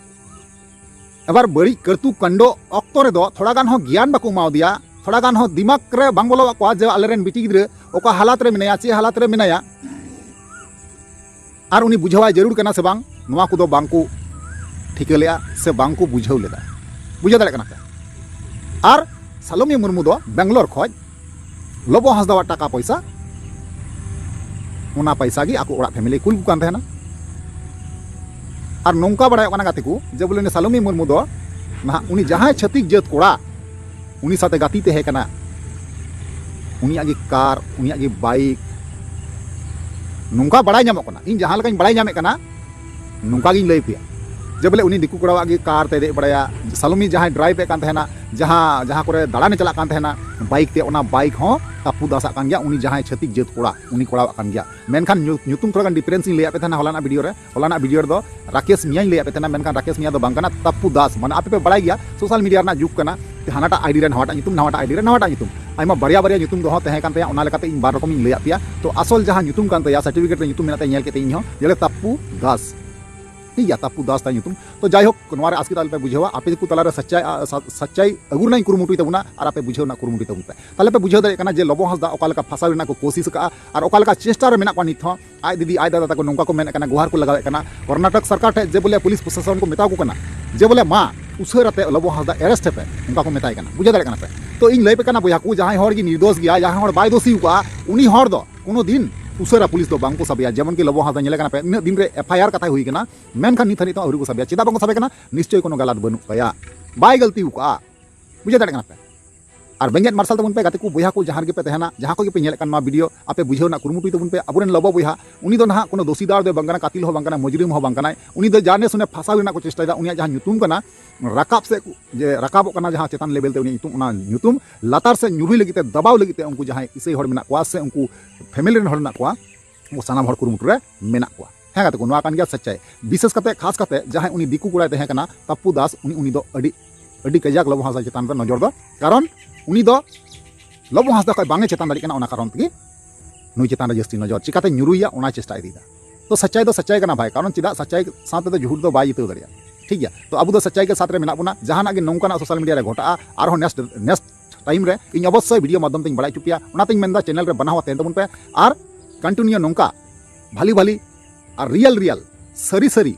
ᱟᱵᱟᱨ ᱵᱟᱹᱲᱤᱡ ᱠᱟᱹᱨᱛᱩ ᱠᱟᱱᱰᱚ ᱚᱠᱛᱚ ᱨᱮᱫᱚ ᱛᱷᱚᱲᱟ ᱜᱟᱱ ᱦᱚᱸ ᱜᱮᱭᱟᱱ ᱵᱟᱠᱚ ᱮᱢᱟᱣᱫᱮᱭᱟ, ᱛᱷᱚᱲᱟ ᱜᱟᱱ ᱦᱚᱸ ᱫᱤᱢᱟᱜᱽ ᱨᱮ ᱵᱟᱝ ᱵᱚᱞᱚᱣᱟᱜ ᱠᱚᱣᱟ ᱡᱮ ᱟᱞᱮᱨᱮᱱ ᱵᱤᱴᱤ ᱜᱤᱫᱽᱨᱟᱹ ᱚᱠᱟ ᱦᱟᱞᱟᱛ ᱨᱮ ᱢᱮᱱᱟᱭᱟ, ᱪᱮᱫ ᱦᱟᱞᱟᱛ ᱨᱮ ᱢᱮᱱᱟᱭᱟ᱾ ᱟᱨ ᱩᱱᱤ ᱵᱩᱡᱷᱟᱹᱣᱟᱭ ᱡᱟᱹᱨᱩᱲ ᱠᱟᱱᱟ ᱥᱮ ᱵᱟᱝ, ᱱᱚᱣᱟ ᱠᱚᱫᱚ ᱵᱟᱝ ᱠᱚ ᱴᱷᱤᱠᱟᱹ ᱞᱮᱫᱼᱟ ᱥᱮ ᱵᱟᱝ ᱠᱚ ᱵᱩᱡᱷᱟᱹᱣ ᱞᱮᱫᱟ᱾ ᱵᱩᱡᱷᱟᱹᱣ ᱫᱟᱲᱮᱭᱟᱜ ᱠᱟᱱᱟ ᱯᱮ? ᱟᱨ ᱥᱟᱞᱚᱢᱤ ᱢᱩᱨᱢᱩ ᱫᱚ ᱵᱮᱝᱜᱟᱞᱳᱨ ᱠᱷᱚᱡ ᱞᱚᱵᱚ ᱦᱟᱸᱥᱫᱟᱣᱟᱜ ᱴᱟᱠᱟ ᱯᱚᱭᱥᱟ, ᱚᱱᱟ ᱯᱚᱭᱥᱟ ᱜᱮ ᱟᱠᱚ ᱚᱲᱟᱜ ᱯᱷᱮᱢᱤᱞᱤ ᱠᱩᱞ ᱠᱚ ᱠᱟᱱ ᱛᱟᱦᱮᱱᱟ᱾ ᱟᱨ ᱱᱚᱝᱠᱟ ᱵᱟᱲᱟᱭᱚᱜ ᱠᱟᱱᱟ ᱜᱟᱛᱮ ᱠᱚ, ᱡᱮ ᱵᱚᱞᱮ ᱩᱱᱤ ᱥᱟᱞᱚᱢᱤ ᱢᱩᱨᱢᱩ ᱫᱚ ᱱᱟᱦᱟᱜ ᱩᱱᱤ ᱡᱟᱦᱟᱸᱭ ᱪᱷᱟᱹᱛᱤᱠ ᱡᱟᱹᱛ ᱠᱚᱲᱟ ᱩᱱᱤ ᱥᱟᱛᱮ ᱜᱟᱛᱮ ᱛᱟᱦᱮᱸ ᱠᱟᱱᱟ, ᱩᱱᱤᱭᱟᱜ ᱜᱮ ᱠᱟᱨ, ᱩᱱᱤᱭᱟᱜ ᱜᱮ ᱵᱟᱭᱤᱠ, ᱱᱚᱝᱠᱟ ᱵᱟᱲᱟᱭ ᱧᱟᱢᱚᱜ ᱠᱟᱱᱟ᱾ ᱤᱧ ᱡᱟᱦᱟᱸ ᱞᱮᱠᱟᱧ ᱵᱟᱲᱟᱭ ᱧᱟᱢᱮᱫ ᱠᱟᱱᱟ, ᱱᱚᱝᱠᱟ ᱜᱤᱧ ᱞᱟᱹᱭ ᱯᱮᱭᱟ, ᱡᱮ ᱵᱚᱞᱮ ᱩᱱᱤ ᱫᱤᱠᱩ ᱠᱚᱲᱟᱣᱟᱜ ᱜᱮ ᱠᱟᱨ ᱛᱮ ᱫᱮᱡ ᱵᱟᱲᱟᱭᱟ, ᱥᱟᱞᱚᱢᱤ ᱡᱟᱦᱟᱸᱭ ᱰᱨᱟᱭᱤᱵᱷ ᱮᱫ ᱠᱟᱱ ᱛᱟᱦᱮᱱᱟ, ᱡᱟᱦᱟᱸ ᱡᱟᱦᱟᱸ ᱠᱚᱨᱮ ᱫᱟᱬᱟᱱᱮ ᱪᱟᱞᱟᱜ ᱠᱟᱱ ᱛᱟᱦᱮᱱᱟ ᱵᱟᱭᱤᱠ ᱛᱮ, ᱚᱱᱟ ᱵᱟᱭᱤᱠ ᱦᱚᱸ ᱛᱟᱯᱯᱩ ᱫᱟᱥᱟᱜ ᱠᱟᱱ ᱜᱮᱭᱟ, ᱩᱱᱤ ᱡᱟᱦᱟᱸᱭ ᱪᱷᱟᱹᱛᱤᱠ ᱡᱟᱹᱛ ᱠᱚᱲᱟ ᱩᱱᱤ ᱠᱚᱲᱟᱣᱟᱜ ᱠᱟᱱ ᱜᱮᱭᱟ᱾ ᱢᱮᱱᱠᱷᱟᱱ ᱧᱩ- ᱧᱩᱛᱩᱢ ᱛᱷᱚᱲᱟ ᱜᱟᱱ ᱰᱤᱯᱷᱟᱨᱮᱱᱥ ᱤᱧ ᱞᱟᱹᱭᱟᱫ ᱯᱮ ᱛᱟᱦᱮᱱᱟ ᱦᱚᱞᱟᱱᱟᱜ ᱵᱷᱤᱰᱤᱭᱳ ᱨᱮ᱾ ᱦᱚᱞᱟᱱᱟᱜ ᱵᱷᱤᱰᱤᱭᱳ ᱨᱮᱫᱚ ᱨᱟᱠᱮᱥ ᱢᱤᱭᱟᱧ ᱞᱟᱹᱭᱟᱫ ᱯᱮ ᱛᱟᱦᱮᱱᱟ, ᱢᱮᱱᱠᱷᱟᱱ ᱨᱟᱠᱮᱥ ᱢᱤᱭᱟ ᱫᱚ ᱵᱟᱝ ᱠᱟᱱᱟ, ᱛᱟᱯᱯᱩ ᱫᱟᱥ᱾ ᱢᱟᱱᱮ ᱟᱯᱮ ᱯᱮ ᱵᱟᱲᱟᱭ ᱜᱮᱭᱟ ᱥᱳᱥᱟᱞ ᱢᱤᱰᱤᱭᱟ ᱨᱮᱱᱟᱜ ᱡᱩᱜᱽ ᱠᱟᱱᱟ, ᱦᱟᱱᱟᱴᱟᱜ ᱟᱭᱰᱤ ᱨᱮ ᱱᱟᱣᱟᱴᱟᱜ ᱧᱩᱛᱩᱢ, ᱱᱟᱣᱟᱴᱟᱜ ᱟᱭᱰᱤ ᱨᱮ ᱱᱟᱣᱟᱴᱟᱜ ᱧᱩᱛᱩᱢ, ᱟᱭᱢᱟ ᱵᱟᱨᱭᱟ ᱵᱟᱨᱭᱟ ᱧᱩᱛᱩᱢ ᱫᱚᱦᱚ ᱛᱟᱦᱮᱸ ᱠᱟᱱ ᱛᱟᱭᱟ᱾ ᱚᱱᱟ ᱞᱮᱠᱟᱛᱮ ᱤᱧ ᱵᱟᱨ ᱨᱚᱠᱚᱢᱤᱧ ᱞᱟᱹᱭᱟᱫ ᱯᱮᱭᱟ᱾ ᱛᱚ ᱟᱥᱚᱞ ᱡᱟᱦᱟᱸ ᱧᱩᱛᱩᱢ ᱠᱟᱱ ᱛᱟᱭᱟ, ᱥᱟᱨᱴᱤᱯᱷᱤᱠᱮᱴ ᱨᱮ ᱧᱩᱛᱩᱢ ᱢᱮᱱᱟᱜ ᱛᱟᱭᱟ, ᱧᱮᱞ ᱠᱮᱫ ᱤᱧ ᱦᱚᱸ, ᱡᱮ ᱛᱟᱯᱯᱩ ᱫᱟᱥ᱾ ᱴᱷᱤᱠ ᱜᱮᱭᱟ, ᱛᱟᱯᱯᱩ ᱫᱟᱥ ᱛᱟᱭ ᱧᱩᱛᱩᱢ᱾ ᱛᱚ ᱡᱟᱭᱦᱳᱠ, ᱱᱚᱣᱟ ᱨᱮ ᱟᱥᱠᱮᱛ ᱟᱞᱚᱯᱮ ᱵᱩᱡᱷᱟᱹᱣᱟ, ᱟᱯᱮ ᱠᱚ ᱛᱟᱞᱟᱨᱮ ᱥᱟᱪᱪᱟᱭ, ᱟ, ᱥᱟ- ᱥᱟᱪᱪᱟᱭ ᱟᱹᱜᱩ ᱨᱮᱱᱟᱜ ᱤᱧ ᱠᱩᱨᱩᱢᱩᱴᱩᱭ ᱛᱟᱵᱚᱱᱟ ᱟᱨ ᱟᱯᱮ ᱵᱩᱡᱷᱟᱹᱣ ᱨᱮᱱᱟᱜ ᱠᱩᱨᱩᱢᱩᱴᱩᱭ ᱛᱟᱵᱚᱱ ᱯᱮ᱾ ᱛᱟᱦᱞᱮ ᱯᱮ ᱵᱩᱡᱷᱟᱹᱣ ᱫᱟᱲᱮᱭᱟᱜ ᱠᱟᱱᱟ ᱡᱮ ᱞᱚᱵᱚ ᱦᱟᱸᱥᱫᱟ ᱚᱠᱟ ᱞᱮᱠᱟ ᱯᱷᱟᱥᱟᱣ ᱨᱮᱱᱟᱜ ᱠᱚ ᱠᱳᱥᱤᱥ ᱟᱠᱟᱫᱼᱟ ᱟᱨ ᱚᱠᱟ ᱞᱮᱠᱟ ᱪᱮᱥᱴᱟ ᱨᱮ ᱢᱮᱱᱟᱜ ᱠᱚᱣᱟ ᱱᱤᱛ ᱦᱚᱸ᱾ ᱟᱡ ᱫᱤᱫᱤ, ᱟᱡ ᱫᱟᱫᱟ ᱛᱟᱠᱚ ᱱᱚᱝᱠᱟ ᱠᱚ ᱢᱮᱱᱮᱫ ᱠᱟᱱᱟ, ᱜᱚᱦᱟᱨ ᱠᱚ ᱞᱟᱜᱟᱣᱮᱫ ᱠᱟᱱᱟ ᱠᱚᱨᱱᱟᱴᱚᱠ ᱥᱚᱨᱠᱟᱨ ᱴᱷᱮᱱ, ᱡᱮ ᱵᱚᱞᱮ ᱯᱩᱞᱤᱥ ᱯᱨᱚᱥᱟᱥᱚᱱ ᱠᱚ ᱢᱮᱛᱟ ᱠᱚ ᱠᱟᱱᱟ ᱡᱮ ᱵᱚᱞᱮ ᱢᱟ ᱩᱥᱟᱹᱨᱟ ᱛᱮ ᱞᱚᱵᱚ ᱦᱟᱸᱥᱫᱟ ᱮᱨᱮᱥᱴ ᱯᱮ, ᱚᱱᱠᱟ ᱠᱚ ᱢᱮᱛᱟᱭ ᱠᱟᱱᱟ᱾ ᱵᱩᱡᱷᱟᱹᱣ ᱫᱟᱲᱮᱭᱟᱜ ᱠᱟᱱᱟ ᱯᱮ? ᱛᱚ ᱤᱧ ᱞᱟᱹᱭ ᱯᱮ ᱠᱟᱱᱟ ᱵᱚᱭᱦᱟ ᱠᱚ, ᱡᱟᱦᱟᱸᱭ ᱦᱚᱲ ᱜᱮ ᱱᱤᱨᱫᱳᱥ ᱜᱮᱭᱟ, ᱡᱟᱦᱟᱸᱭ ᱦᱚᱲ ᱵᱟᱭ ᱫᱳᱥᱤ ᱟᱠᱟᱫᱼᱟ, ᱩᱱᱤ ᱦᱚᱲ ᱫᱚ ᱠᱳᱱᱳ ᱫᱤᱱ ᱩᱥᱟᱹᱨᱟ ᱯᱩᱞᱤᱥ ᱫᱚ ᱵᱟᱝ ᱠᱚ ᱥᱟᱵᱮᱭᱟ᱾ ᱡᱮᱢᱚᱱ ᱠᱤ ᱞᱚᱵᱚ ᱦᱟᱸᱥᱫᱟ ᱧᱮᱞᱮ ᱠᱟᱱᱟ ᱯᱮ, ᱤᱱᱟᱹᱜ ᱫᱤᱱ ᱨᱮ ᱮᱯᱷ ᱟᱭ ᱟᱨ ᱠᱟᱛᱷᱟ ᱦᱩᱭ ᱠᱟᱱᱟ, ᱢᱮᱱᱠᱷᱟᱱ ᱱᱤᱛ ᱦᱟᱹᱵᱤᱡ ᱛᱮ ᱟᱹᱣᱨᱤ ᱠᱚ ᱥᱟᱵᱮᱭᱟ᱾ ᱪᱮᱫᱟᱜ ᱵᱟᱝ ᱠᱚ ᱥᱟᱵᱮ ᱠᱟᱱᱟ? ᱱᱤᱥᱪᱚᱭ ᱠᱳᱱᱳ ᱜᱟᱞᱟᱛ ᱵᱟᱹᱱᱩᱜ ᱛᱟᱭᱟ, ᱵᱟᱭ ᱜᱟᱹᱞᱛᱤ ᱟᱠᱟᱫᱼᱟ᱾ ᱵᱩᱡᱷᱟᱹᱣ ᱫᱟᱲᱮᱭᱟᱜ ᱠᱟᱱᱟ ᱯᱮ? ᱟᱨ ᱵᱮᱸᱜᱮᱫ ᱢᱟᱨᱥᱟᱞ ᱛᱟᱵᱚᱱ ᱯᱮ ᱜᱟᱛᱮ ᱠᱚ, ᱵᱚᱭᱦᱟ ᱠᱚ, ᱡᱟᱦᱟᱸ ᱨᱮᱜᱮ ᱯᱮ ᱛᱟᱦᱮᱱᱟ, ᱡᱟᱦᱟᱸ ᱠᱷᱚᱱ ᱜᱮᱯᱮ ᱧᱮᱞᱮᱫ ᱠᱟᱱ ᱱᱚᱣᱟ ᱵᱷᱤᱰᱤᱭᱳ, ᱟᱯᱮ ᱵᱩᱡᱷᱟᱹᱣ ᱨᱮᱱᱟᱜ ᱠᱩᱨᱩᱢᱩᱴᱩᱭ ᱛᱟᱵᱚᱱ ᱯᱮ᱾ ᱟᱵᱚᱨᱮᱱ ᱞᱚᱵᱚ ᱵᱚᱭᱦᱟ, ᱩᱱᱤ ᱫᱚ ᱱᱟᱦᱟᱜ ᱠᱳᱱᱳ ᱫᱳᱥᱤᱫᱟᱨ ᱫᱚ ᱵᱟᱝ ᱠᱟᱱᱟ, ᱠᱟᱛᱤᱞ ᱦᱚᱸ ᱵᱟᱝ ᱠᱟᱱᱟᱭ᱾ ᱩᱱᱤ ᱫᱚ ᱡᱟᱱᱮ ᱥᱩᱱᱮ ᱯᱷᱟᱥᱟᱣ ᱨᱮᱱᱟᱜ ᱠᱚ ᱪᱮᱥᱴᱟᱭᱮᱫᱟ᱾ ᱩᱱᱤᱭᱟᱜ ᱡᱟᱦᱟᱸ ᱧᱩᱛᱩᱢ ᱠᱟᱱᱟ, ᱨᱟᱠᱟᱵ ᱥᱮ ᱡᱮ ᱨᱟᱠᱟᱵᱚᱜ ᱠᱟᱱᱟ ᱡᱟᱦᱟᱸ ᱪᱮᱛᱟᱱ ᱞᱮᱵᱮᱞ ᱛᱮ, ᱩᱱᱤᱭᱟᱜ ᱧᱩᱛᱩᱢ, ᱚᱱᱟ ᱧᱩᱛᱩᱢ ᱞᱟᱛᱟᱨ ᱥᱮᱫ ᱧᱩᱨᱩᱭ ᱞᱟᱹᱜᱤᱫ ᱛᱮ, ᱫᱟᱵᱟᱣ ᱞᱟᱹᱜᱤᱫ ᱛᱮ ᱩᱱᱠᱩ ᱡᱟᱦᱟᱸᱭ ᱤᱥᱟᱹᱭ ᱦᱚᱲ ᱢᱮᱱᱟᱜ ᱠᱚᱣᱟ ᱥᱮ ᱩᱱᱠᱩ ᱯᱷᱮᱢᱮᱞᱤ ᱨᱮᱱ ᱦᱚᱲ ᱢᱮᱱᱟᱜ ᱠᱚᱣᱟ, ᱩᱱᱠᱩ ᱥᱟᱱᱟᱢ ᱦᱚᱲ ᱠᱩᱨᱩᱢᱩᱴᱩ ᱨᱮ ᱢᱮᱱᱟᱜ ᱠᱚᱣᱟ᱾ ᱦᱮᱸ ᱜᱟᱛᱮ ᱠᱚ, ᱱᱚᱣᱟ ᱠᱟᱱ ᱜᱮᱭᱟ ᱥᱟᱪᱪᱟᱭ᱾ ᱵᱤᱥᱮᱥ ᱠᱟᱛᱮ, ᱠᱷᱟᱥ ᱠᱟᱛᱮ ᱡᱟᱦᱟᱸᱭ ᱩᱱᱤ ᱫᱤᱠᱩ ᱠᱚᱲᱟᱭ ᱛᱟᱦᱮᱸ ᱠᱟᱱᱟ ᱛᱟᱯᱯᱩ ᱫᱟᱥ, ᱩᱱᱤ, ᱩᱱᱤ ᱫᱚ ᱟᱹᱰᱤ, ᱟᱹᱰᱤ ᱠᱟᱡᱟᱠ ᱞᱚᱵᱚ ᱦᱟᱸᱥᱫᱟ ᱪᱮᱛᱟᱱ ᱨᱮ ᱱᱚᱡᱚᱨ ᱫᱚ, ᱠᱟᱨᱚᱱ ᱩᱱᱤ ᱫᱚ ᱞᱚᱵᱚ ᱦᱟᱸᱥᱫᱟ ᱠᱷᱚᱱ ᱵᱟᱝ ᱮ ᱪᱮᱛᱟᱱ ᱫᱟᱲᱮᱭᱟᱜ ᱠᱟᱱᱟ, ᱚᱱᱟ ᱠᱟᱨᱚᱱ ᱛᱮᱜᱮ ᱱᱩᱭ ᱪᱮᱛᱟᱱ ᱨᱮ ᱡᱟᱹᱥᱛᱤ ᱱᱚᱡᱚᱨ᱾ ᱪᱤᱠᱟᱛᱮ ᱧᱩᱨᱩᱭᱟ, ᱚᱱᱟ ᱪᱮᱥᱴᱟ ᱤᱫᱤᱭᱮᱫᱟ᱾ ᱛᱚ ᱥᱟᱪᱪᱟᱭ ᱫᱚ ᱥᱟᱪᱪᱟᱭ ᱠᱟᱱᱟ ᱵᱷᱟᱭ, ᱠᱟᱨᱚᱱ ᱪᱮᱫᱟᱜ ᱥᱟᱪᱪᱟᱭ ᱥᱟᱶ ᱛᱮᱫᱚ ᱡᱷᱩᱴ ᱫᱚ ᱵᱟᱭ ᱡᱤᱛᱟᱹᱣ ᱫᱟᱲᱮᱭᱟᱜᱼᱟ᱾ ᱴᱷᱤᱠ ᱜᱮᱭᱟ, ᱛᱚ ᱟᱵᱚ ᱫᱚ ᱥᱟᱪᱪᱟᱭ ᱜᱮ ᱥᱟᱛ ᱨᱮ ᱢᱮᱱᱟᱜ ᱵᱚᱱᱟ᱾ ᱡᱟᱦᱟᱱᱟᱜ ᱜᱮ ᱱᱚᱝᱠᱟᱱᱟᱜ ᱥᱳᱥᱟᱞ ᱢᱤᱰᱤᱭᱟ ᱨᱮ ᱜᱷᱚᱴᱟᱜᱼᱟ, ᱟᱨᱦᱚᱸ ᱱᱮᱠᱥᱴ, ᱱᱮᱠᱥᱴ ᱴᱟᱭᱤᱢ ᱨᱮ ᱤᱧ ᱚᱵᱚᱥᱥᱳᱭ ᱵᱷᱤᱰᱤᱭᱳ ᱢᱟᱫᱽᱫᱷᱚᱢ ᱛᱮᱧ ᱵᱟᱲᱟᱭ ᱦᱚᱪᱚ ᱯᱮᱭᱟ᱾ ᱚᱱᱟᱛᱮᱧ ᱢᱮᱱᱫᱟ, ᱪᱮᱱᱮᱞ ᱨᱮ ᱵᱟᱱᱟᱣᱟ ᱛᱟᱦᱮᱱ ᱛᱟᱵᱚᱱ ᱯᱮ ᱟᱨ ᱠᱚᱱᱴᱤᱱᱤᱭᱩ ᱱᱚᱝᱠᱟ ᱵᱷᱟᱞᱤ ᱵᱷᱟᱞᱤ ᱟᱨ ᱨᱤᱭᱮᱞ ᱨᱤᱭᱮᱞ ᱥᱟᱹᱨᱤ ᱥᱟᱹᱨᱤ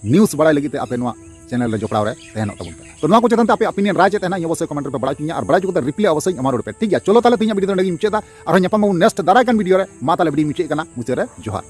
ᱱᱤᱭᱩᱡᱽ ᱵᱟᱲᱟᱭ ᱞᱟᱹᱜᱤᱫ ᱛᱮ ᱟᱯᱮ ᱱᱚᱣᱟ ᱪᱮᱱᱮᱞ ᱨᱮ ᱡᱚᱯᱲᱟᱣ ᱨᱮ ᱛᱟᱦᱮᱱᱚᱜ ᱛᱟᱵᱚᱱ ᱯᱮ᱾ ᱛᱚ ᱱᱚᱣᱟ ᱠᱚ ᱪᱮᱛᱟᱱ ᱛᱮ ᱟᱯᱮᱭᱟᱜ ᱚᱯᱤᱱᱤᱭᱚᱱ ᱨᱟᱭ ᱪᱮᱫ ᱛᱟᱦᱮᱱᱟ, ᱤᱧ ᱚᱵᱚᱥᱥᱳᱭ ᱠᱚᱢᱮᱱᱴ ᱨᱮᱯᱮ ᱵᱟᱲᱟᱭ ᱦᱚᱪᱚᱧᱟ ᱟᱨ ᱵᱟᱲᱟᱭ ᱦᱚᱪᱚ ᱠᱟᱛᱮ ᱨᱤᱯᱞᱟᱭ ᱚᱵᱚᱥᱥᱳᱭ ᱤᱧ ᱮᱢᱟ ᱨᱩᱣᱟᱹᱲ ᱯᱮ, ᱴᱷᱤᱠ ᱜᱮᱭᱟ? ᱪᱚᱞᱚ ᱛᱟᱦᱚᱞᱮ ᱛᱮᱦᱮᱧᱟᱜ ᱵᱷᱤᱰᱤᱭᱳ ᱫᱚ ᱱᱚᱰᱮ ᱜᱤᱧ ᱢᱩᱪᱟᱹᱫ ᱮᱫᱟ᱾ ᱟᱨᱦᱚᱸ ᱧᱟᱯᱟᱢ ᱟᱵᱚᱱ ᱱᱮᱠᱥᱴ ᱫᱟᱨᱟᱭ ᱠᱟᱱ ᱵᱷᱤᱰᱤᱭᱳ ᱨᱮ᱾ ᱢᱟ ᱛᱟᱦᱚᱞᱮ ᱵᱷᱤᱰᱤᱭᱳ ᱢᱩᱪᱟᱹᱫ ᱠᱟᱱᱟ, ᱢᱩᱪᱟᱹᱫ ᱨᱮ ᱡᱚᱦᱟᱨ᱾